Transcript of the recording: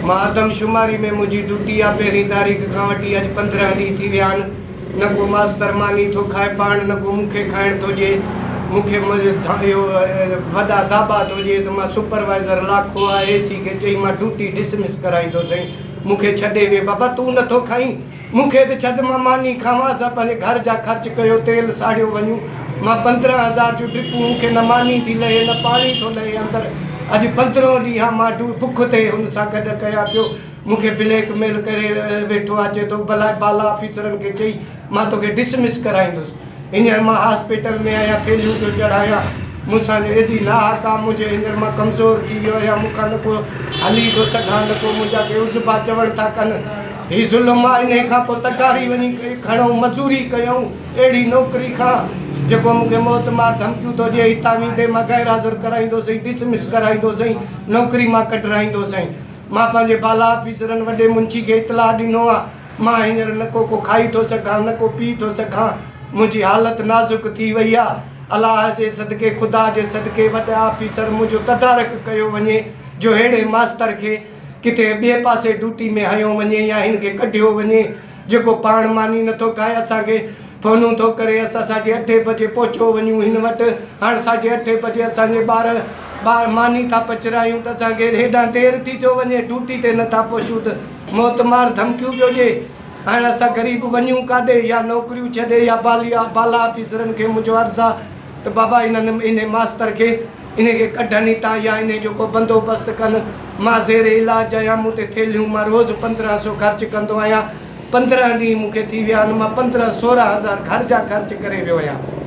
مان آدمشماري ۾ منهنجي ڊيوٽي آ پهرين تاريخ کان وٺي اڄ 15 ڏينهن ٿي ويا آهن نه ڪو ماستر ماني ٿو کائي پاڻ نه ڪو مون کي کائڻ ٿو ڏئي مون کي اهو وڏا داٻا ٿو ڏئي ته مان سپروائيزر لاکو آ اي سي کي چئي مان ڊيوٽي ڊسمس ڪرائيندوسين مون کي ڇڏي وي بابا تون نه ٿو کائين مون کي به ڇڏ مان ماني کاوان اسان پنهنجي گهر جا خرچ ڪيو تيل ساڙيو وڃون مان 15 هزار جون ڊرپون مون کي نه ماني ٿي لهي نه پاڻي ٿو لهي اندر اڄ پندرهون ڏينهن آ مان ڊو بک تي هن سان گڏ ڪيان پيو مون کي بليڪ ميل ڪري ويٺو آ چئي ٿو بلاء بالا آفيسرن کي چئي مان توکي ڊسمس ڪرائيندس هينئر مان هاسپيٽل ۾ آهيان، ٿيلهيون پيو چڙهايان. مون سان جو ايڏي ناحق آ، منهنجي هينئر مان ڪمزور ٿي ويو آهيان، مون کان نه ڪو هلي ٿو سگهان، نه ڪو منهنجا ڪي عضبا چوڻ ٿا ڪن. هي ظلم آ، انهي کان پوء تغاري وڃي کڻون، مزوري ڪيون، اهڙي نوڪري کان، جيڪو مون کي موت مار ڌمڪيون ٿو ڏئي، هتان ويندي مان غير حاضر ڪرائيندوسئين، ڊسمس ڪرائيندوسئين، نوڪري مان ڪڍرائيندوسئين. مان پنهنجي بالا آفيسرن، وڏي منشي کي اطلاع ڏنو آ. مان هينئر نه ڪو ڪو کائي ٿو سگهان نه ڪو پي ٿو سگهان، منهنجي حالت نازڪ ٿي وئي آ، الله جي صدقي خدا جي صدقي وڏا آفيسر منهنجو تدارڪ ڪيو وڃي جو ههڙي ماستر کي ڪٿي ٻئي پاسي ڊيوٽي ۾ هنيو وڃي يا هن کي ڪڍيو وڃي جيڪو پاڻ ماني نٿو کائي اسان کي فونون ٿو ڪري اسان ساڍي اٺين بجي پهچو وڃون هن وٽ هاڻ ساڍي اٺين بجي اسان جي ٻار ٻار ماني ٿا پچرايون ته اسان کي هيڏانهن دير ٿي ٿيو وڃي ڊيوٽي تي نٿا پهچون ته موت مار ڌمڪيون پيو ڏي هاڻ اسان غريب وڃون ڪاڏي يا نوڪريون ڇڏي يا بالي بالا آفيسرن کي منهنجو عرض آ ته بابا انهن انهي ماستر کي انهي کي ڪڍن هتان يا انهي جو ڪو بندوبست ڪن مان زير علاج آهيان مون تي ٿيلهيون مان روز 15 سو خرچ ڪندو آهيان 15 ڏينهن مون کي ٿي ويا آهن، مان 15 16 هزار گهر جا خرچ ڪري ويو آهيان.